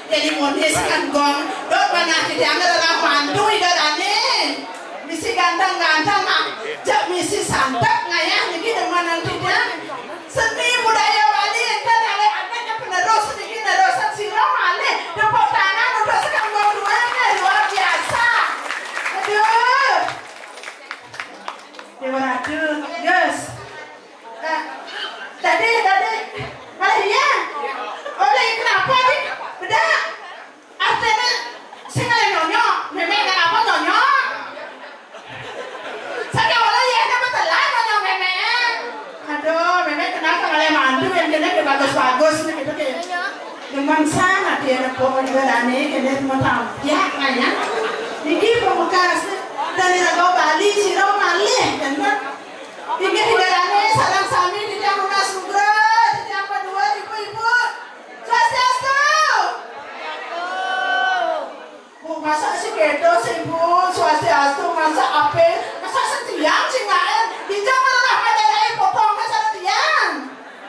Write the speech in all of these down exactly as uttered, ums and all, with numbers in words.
Jadi monis kan gong, dot manah titiang adalah mandu Ida Dané. Misi ganteng-ganteng, ah. Jak misi santet ngayah niki demen titiang. Seni budaya Bali énten alih adat penerus niki nerusan sira malih. Tepuk tangan untuk Sekar Gong Dué, luar biasa. Aduh. Déwa Ratu, Gus. Nah, tadi, tadi, malah iya. Oleh kenapa nih? Bedak. Artinya, sing ngalih nyonyo. Mémé kenapa nyonyo? Saya oleh iya, kenapa telah nyonyo mémé? Aduh, mémé kenapa ngalih mandu yang kena ke bagus-bagus nih, gitu, kayak. Demen sangat ya, nepuk Ida Dané, kena semua tampyak, ya. Niki pamekasné, dari Ragawa Bali, sira malih, kan, Pak? Inggih, Ida Dané, sareng sami titiang nunas nugrah, titiang padué, ibu-ibu. Swastiastu. Bu, masa sih gitu sih, Bu? Swastiastu, masa apé? Masa setiang sih ngaén? Dija malah madérai potongnya sama tiang.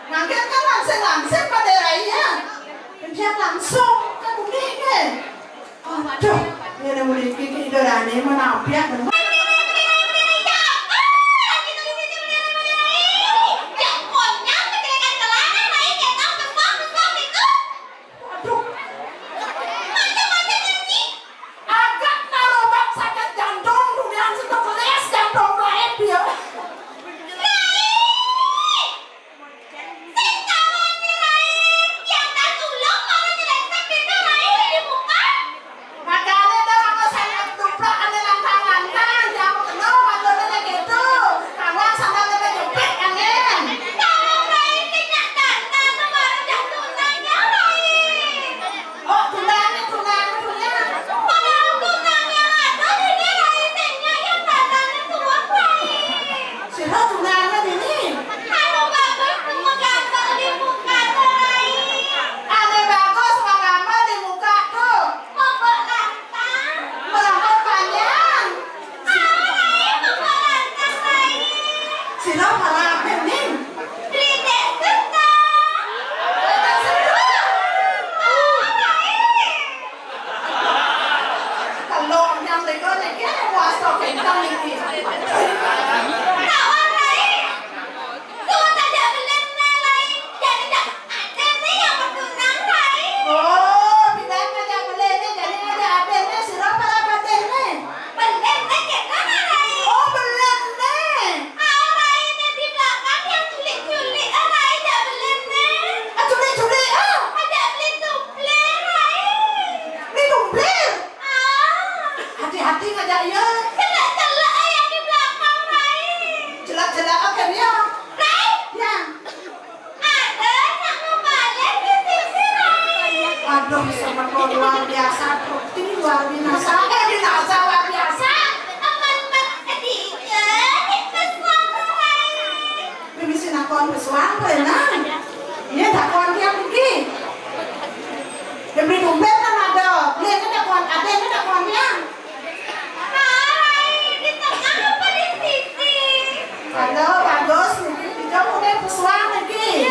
Mangkin kan langsing-langsing madérai ya. Dia langsung kan unik, eh. Aduh, ya udah mulai kiki Ida Dané menapiak. Aduh. Agak narobak sakit jantung, dunia sing kebeles jantung lain dia. Sing tawani, Rai, yang tak tulung malah nyelengsek gitu, Rai, di muka. Makanya dah, kalau saya ketuplak, ada lantang-lantang, dia mau kenal, malah gitu. Kawan sama kena jepit, angin. Kalau Rai, sing nak tantang, baru jatuh nanya, Rai. Oh, tunangan, tunangan, tunangan. Padahal tunangan ada di dia, Rai, sing nak yang tantang, tuan, Rai. Sira tunangan ini. Anu bagus tu menggambar di muka tu, Rai. Anu bagus menggambar di muka tu. Pokok lantang. Merambut panjang. Ah, Rai, pokok lantang, Rai. Sira para apa ni? Beli dek suka. Dek suka. Ah, Rai. Kalau nyang tega niki anu wasta kéntang niki. Kawan lain. Tuh ada belen lain. Jadi tak ada nih yang bertunang lain. Oh, pindah ngajak belen nih, jadi ngajak aden nih, sira para aden nih. Belen nih kita lain. Oh, belen nih. Ah, lain yang di belakang yang culik-culik, ah, lain tak belen nih. Ah, culik-culik, ah. Ada beli tuh. Beli tumblir. Ah. Hati-hati ngajak iya. Celak-celak yang di belakang, Rai. Celak-celak akan iya. Rai? Ya. Ada nak mau balik di sisi, Rai. Aduh, sama kau luar biasa, bukti luar binasa. Eh, binasa luar biasa. Aman, Mak. Tiga, di pesan, Rai. Mimi sinakon pesuang, Renang. Iya, dakon tiang iki. Demi dompet kan ada. Iya, ini dakon, ada ini dakon tiang. Hai, di tengah apa di sisi? Halo, bagus. Ini dijawab oleh pesuang iki.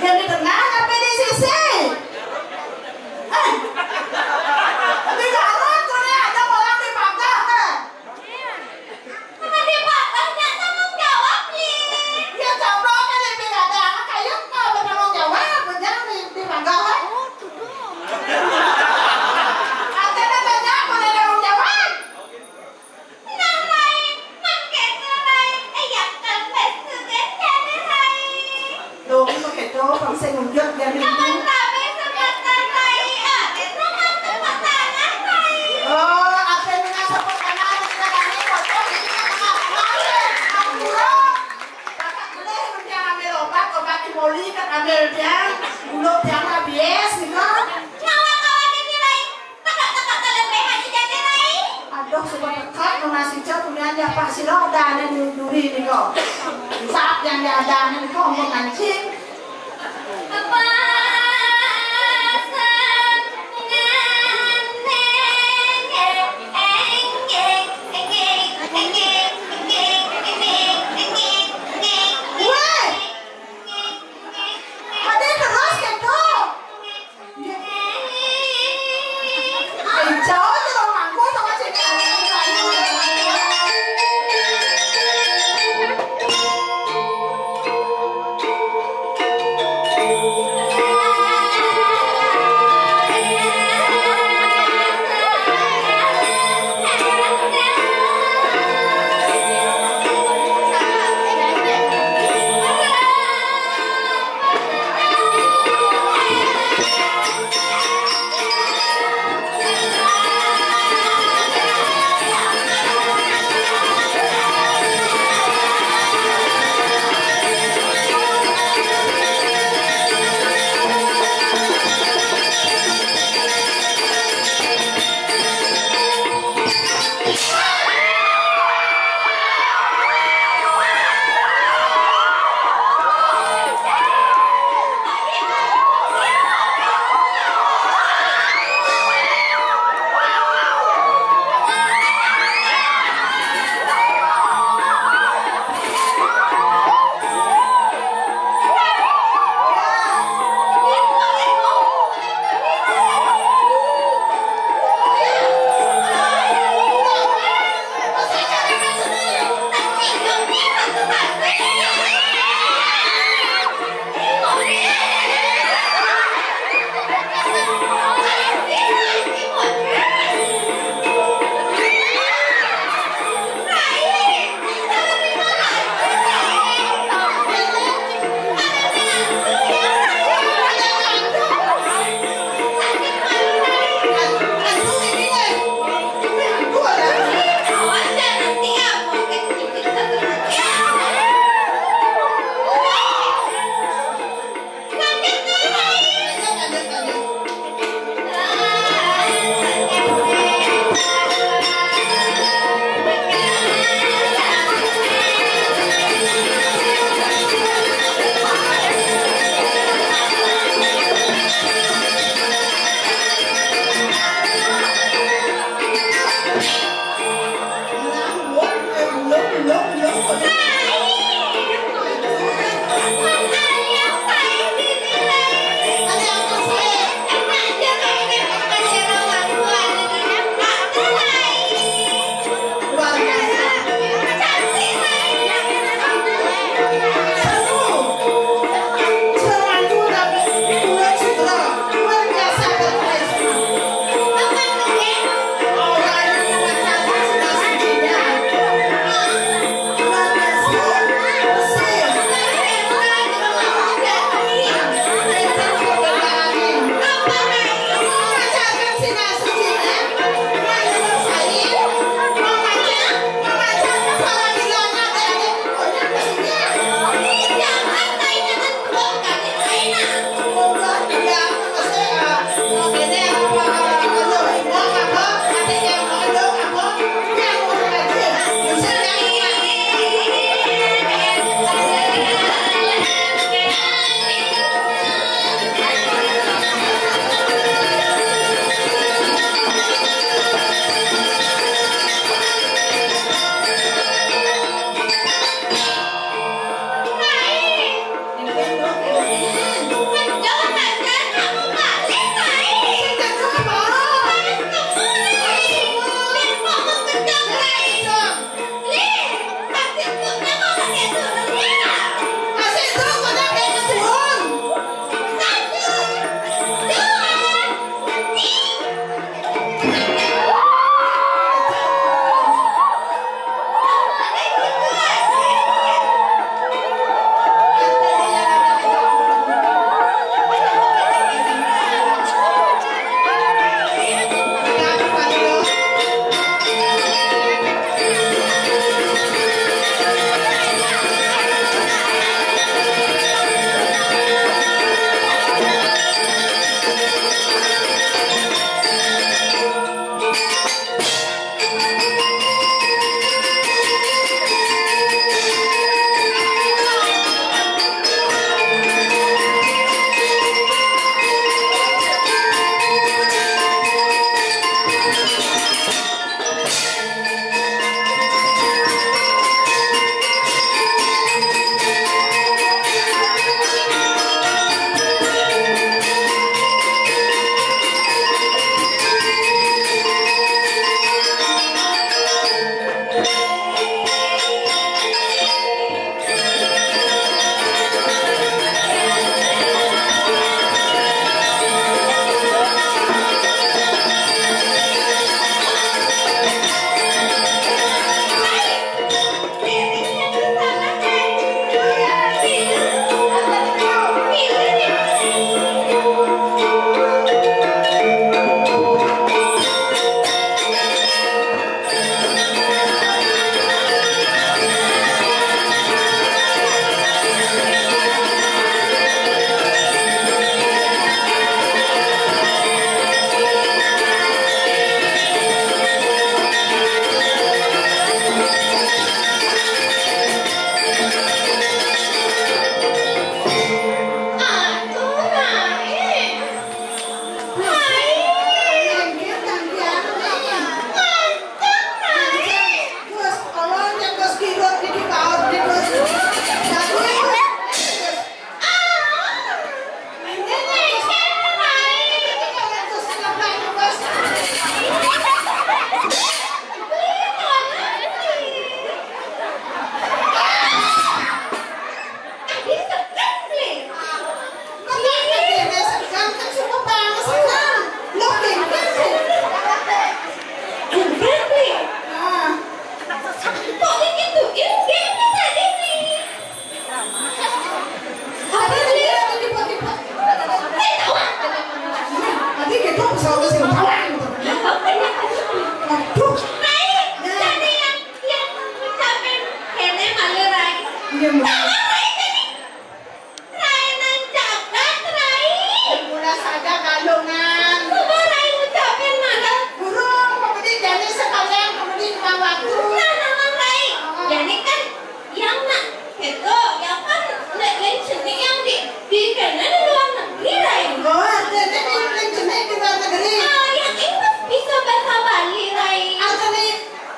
Yang di tengah apa di sisi? Eh, di dalam tuh ada orang di pagar, eh. Kenapa Bapak nggak tanggung jawab, Li? Ya, coba kan lebih ada anak kayu nggak bertanggung jawab, jangan di, di pagar, eh. Ada banyak boleh tanggung jawab. Nah, Rai, makin Rai, eh, yang kempes tuh kan jadi Rai. Loh, kok gitu, bang saya nunjuk dari itu. Kapan kami sempat Rai, ah, kita kan sempat tangan, Rai. Oh, apa yang nggak sempat tangan, kita kan ini foto, ini kan tengah, tengah, tengah, tengah. Kakak boleh, nanti yang ambil obat, obat di Moli, kan ambil dia, dulu dia habis, gitu. Nah, kawan ini, Rai. Teka-teka kalebihan ijazah lain. Aduh, suba teka, nunas ijazah, punya aja, Pak, sila ada, ada di duri ini kok. Saat yang ada, ada ini kok, mau mancing. Apa Weh! Ada terus gitu. Nawang Rai jani. Rai nan jagat, Rai. Mula saja galungan. Coba Rai ngucapin malah. Burung pemudi jani sekalian pemudi kembang waktu. Nah, nawang Rai. Jani kan yang nak itu, yang kan lek lain seni yang di, di kena di luar negeri, Rai. Oh, artinya di lain seni di luar negeri. Ah, yang itu bisa bahasa Bali, Rai. Artinya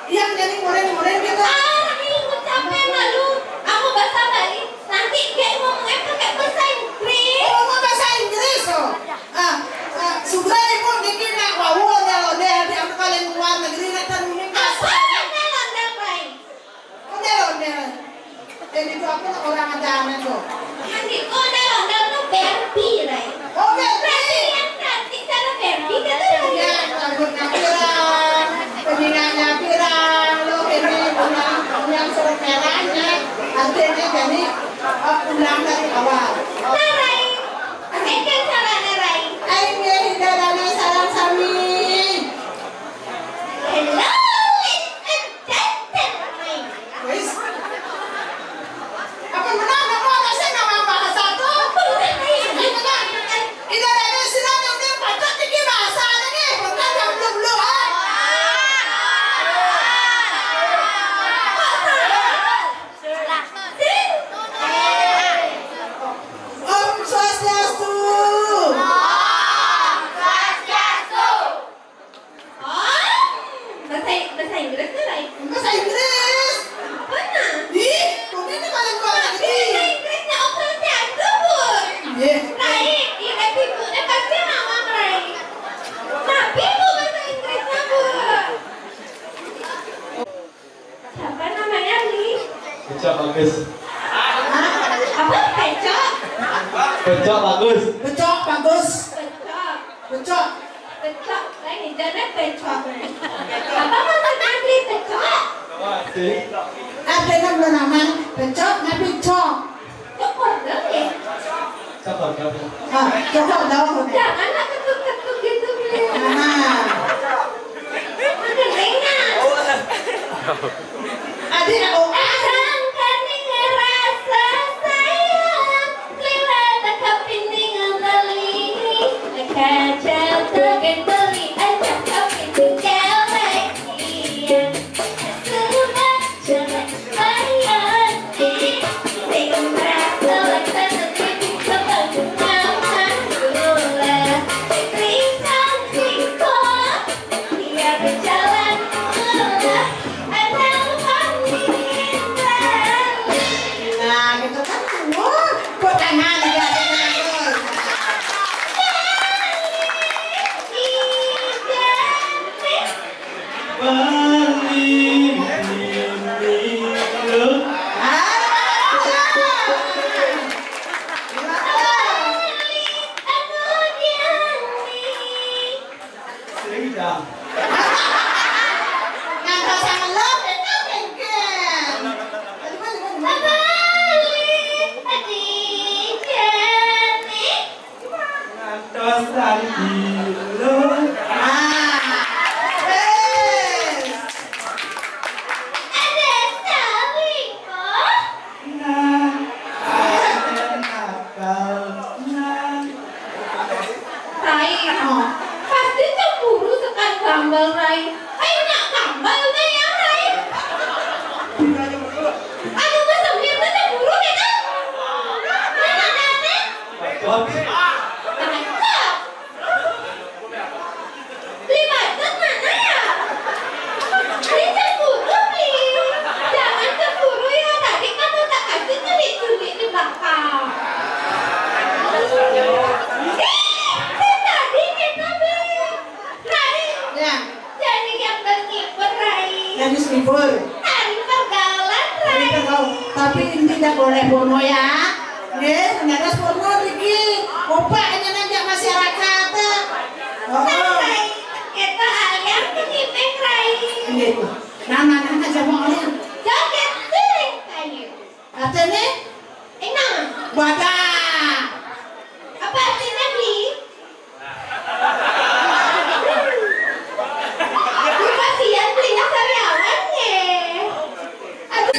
yang jadi murid-murid gitu. Ah, Rai ngucapin lalu. Aku bahasa Bali. Nanti dia ngomongnya pakai bahasa Inggris. Oh, ngomong bahasa Inggris, oh. Ah, ah, sudah ibu niki nak wau ondel-ondel di anu kalian luar negeri nak teruni. Apa ondel-ondel, Rai? Ondel-ondel. Jadi itu apa nak orang ada aneh tuh? Nanti ondel-ondel tuh Barbie, Rai. Oh, Barbie. Berarti yang cantik cara Barbie kata Rai. Ya, rambutnya pirang, peningaknya pirang, lo ini punya, punya surat merahnya, artinya jadi, eh, ulang dari awal. Nah, Rai. Ayo, caranya, Rai. Ayo, Rai, dadane sareng sami. Hello, ladies and gentlemen. Wis. Apa menang, apa ada sih nama bahasa tuh? Apa menang, Rai? Apa menang? Ini dari sini yang dia pacak tinggi bahasa ini. Bukan yang belum-belum, ah. Kok salah? Sing. Om Swastiastu. Om Swastiastu. Om. Bahasa, bahasa Inggris tuh, Rai. Bahasa Inggris. Apa nah? Ih, kok ini paling luar negeri. Bahasa Inggrisnya Om Swastiastu, Bun. Iya. Rai, ini ibunya pasti ngawang, Rai. Tapi, Bu, bahasa Inggrisnya, Bu. Siapa namanya, Bli? Pecok bagus. Hah? Apa? Pecok? Pecok bagus. Pecok bagus. Pecok. Pecok. Pecok. Lain hijaunya pecok. Apa maksudnya, Bli, pecok? Ada nama pecok, tapi cok. Cokor dong ya? Cokor dong. Ah, cokor dong. Janganlah ketuk-ketuk gitu, Bli. Nah. Makin ringan. Adi, oh, ah. Sangkaning rasa sayang, liwat kapining beli. Kaca tukang beli aja kapining lagi. Sudah jangan Nah, gitu kan. Wah, buat tangan, buat tangan. Bali, Bali, Bali. Sing dah. Nang pasangan lo, beda bengkel. Bali, Bali, Bali. Ngantos tadi lo. Ah, wes. Ada sawi, oh. Nah, ada nakal, nah. Rai, oh. Pasti cemburu sekan Gambel, Rai. Ai, nak Gambel, nah ya, Rai. Anu, Mas Amir tuh cemburu gitu. Mana, mana? Bacot. Bacot. Beli bacot mana ya? Beli cemburu, beli. Jangan cemburu ya, tadi kan udah kasih curi-curi di belakang. Ih, si tadi kita beli. Rai. Ya. Jadi yang terhibur, Rai. Jadi terhibur. Hari pergaulan, Rai. Hari pergaulan. Tapi intinya boleh bono ya. Nggih, nggak ada bono niki. Opak hanya nanya masyarakat. Oh. Rai. Kita alian pengimpin, Rai. Nggih. Nah, nah, nah, aja mau alian. Joget sering kayu. Artinya? Enak. Wadah. Apa artinya, Bli? Kasihan Bli, karyawan ya. Aduh.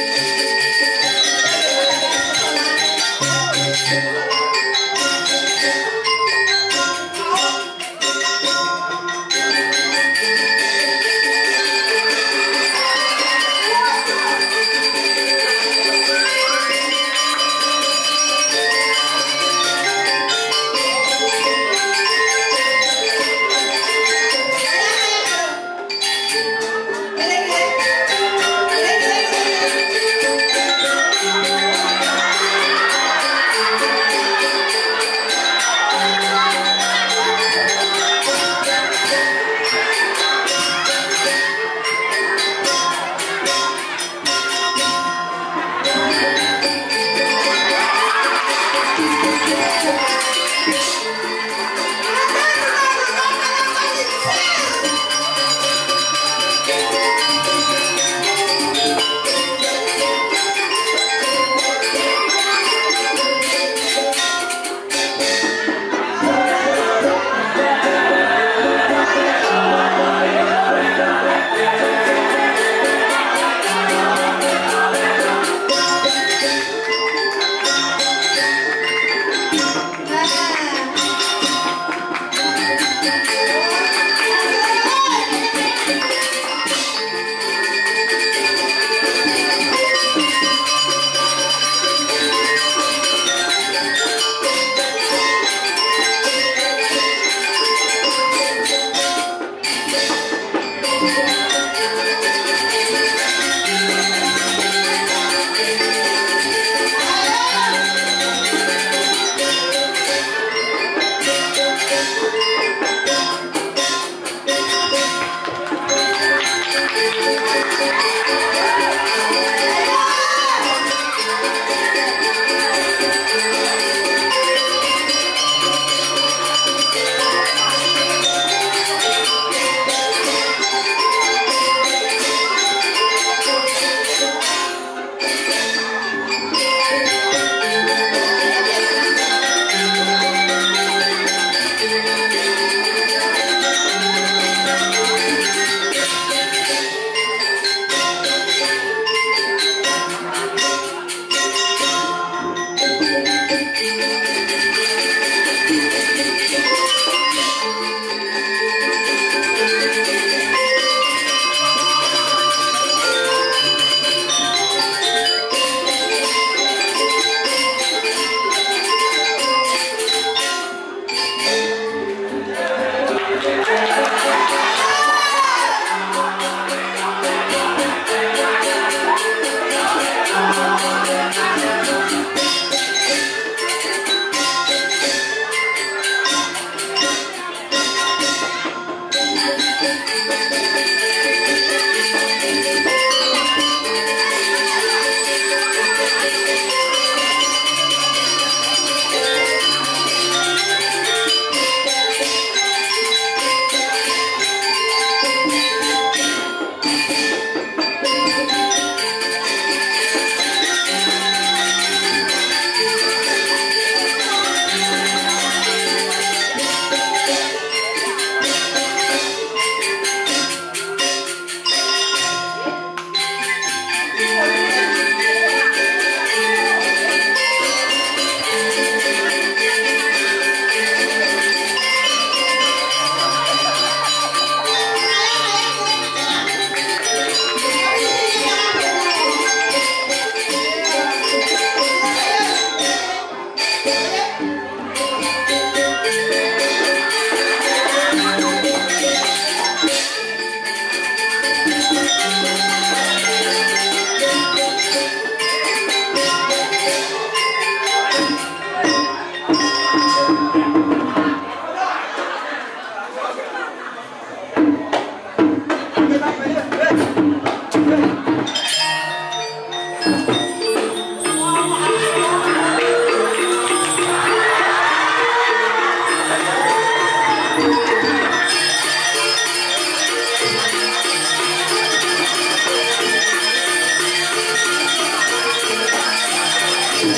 Waduh,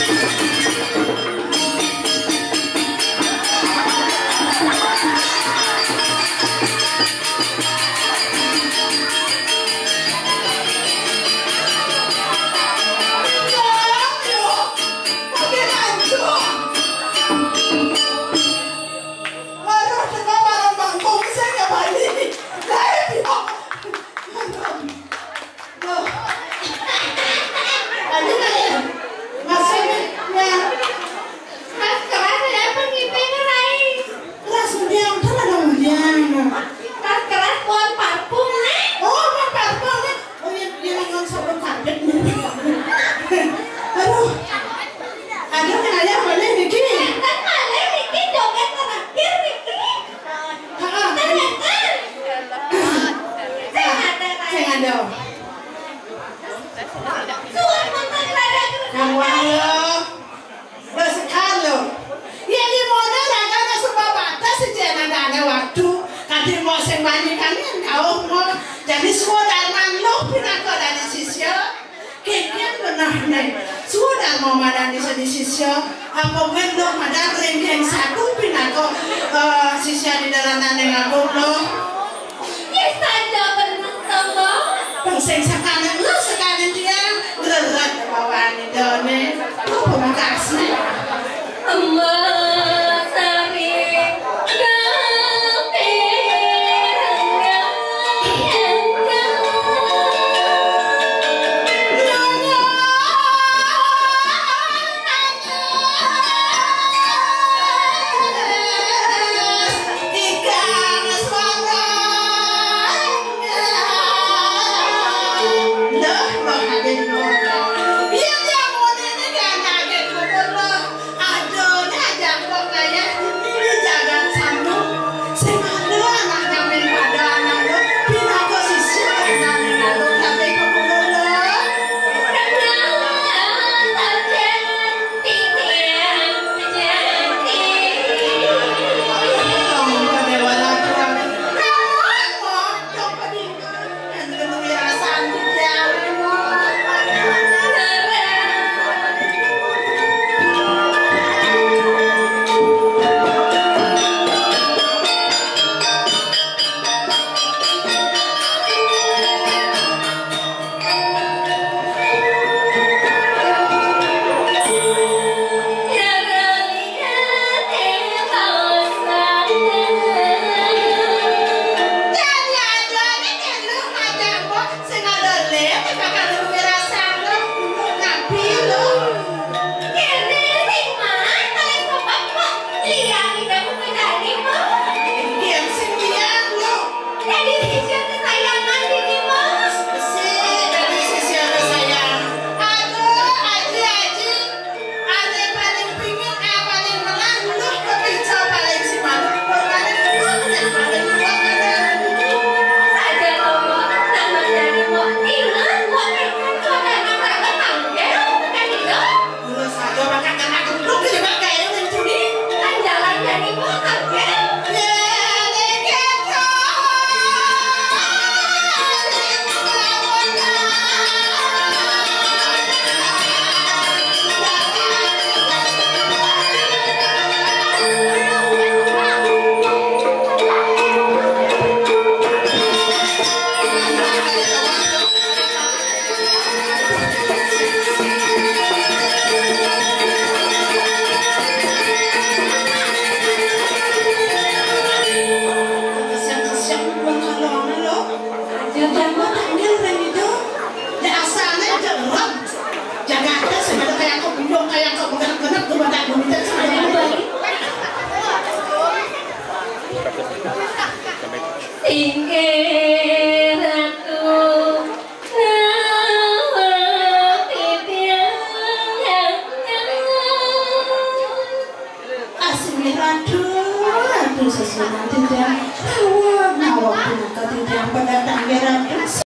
tengah barang bangkong saya nggak balik. Lain ya. Loh. Ada nggak ya? Maksudnya, ya. Keras, keras, ada apa nih, Rai? Keras, udah, kan ada udah. Keras, keras, pohon parfum, Nek. Oh, pohon parfum, Nek. Oh, iya, iya, yang sabun karpet. Aduh. Ada nggak ya, boleh, Niki? Kan boleh, Niki, joget terakhir, Niki. Heeh. Kan, kan? Saya ada, Rai. Saya ada. Suar, mantan, Rai. Yang wah, lo. Wes kan lho. Yen di mono ra kena sebab batas sejana dane waktu. Kadhe mau sing banyak kan kau mau. Jadi semua darman lo pinaka dane sisya. Kengken benah ne. Semua darma madani seni sisya. Apa men lo madan ring yang satu pinaka, eh, sisya di dalam dane ngaku lo. Yes, ada benah sama. Bang sing sakanen lo sakanen dia. Lelet bawaan idone. Apa makasne? Emas sari. Sing ada lé, bakal luwih rasane. Nabi lho. Kene sing mas, paling sopan kok. Liyane kamu kendali, Mas. Diam sing diam lho. Jadi sisya kesayangan ini, Mas. Si, jadi sisya kesayangan. Aduh, aji, aji. Ane paling pingin, eh, paling menang, lu kepico paling si manuk. Paling menang, paling menang. Saja, Romo, tak menjadi, Mo. Ingat, Mo, eh, kau dah nak berangkat tanggal, bukan itu? Lu saja, maka kena gedung, dia pakai yang mencuri. Kan jalan jadi, Mo, tanggal. Ya, dikit, Mo. Kesian-kesian buat kalau mana lo? Ya, jangan panggil orang itu. Ya, asalnya aja berat. Jakarta sebenarnya kayak aku belum kayak aku benar-benar tuh badak bumi dan sebenarnya. Inggih Ratu, nawati titiang. Asmir Ratu, Ratu sesunan titiang. Nawak, nawak punika titiang pada tanggeran.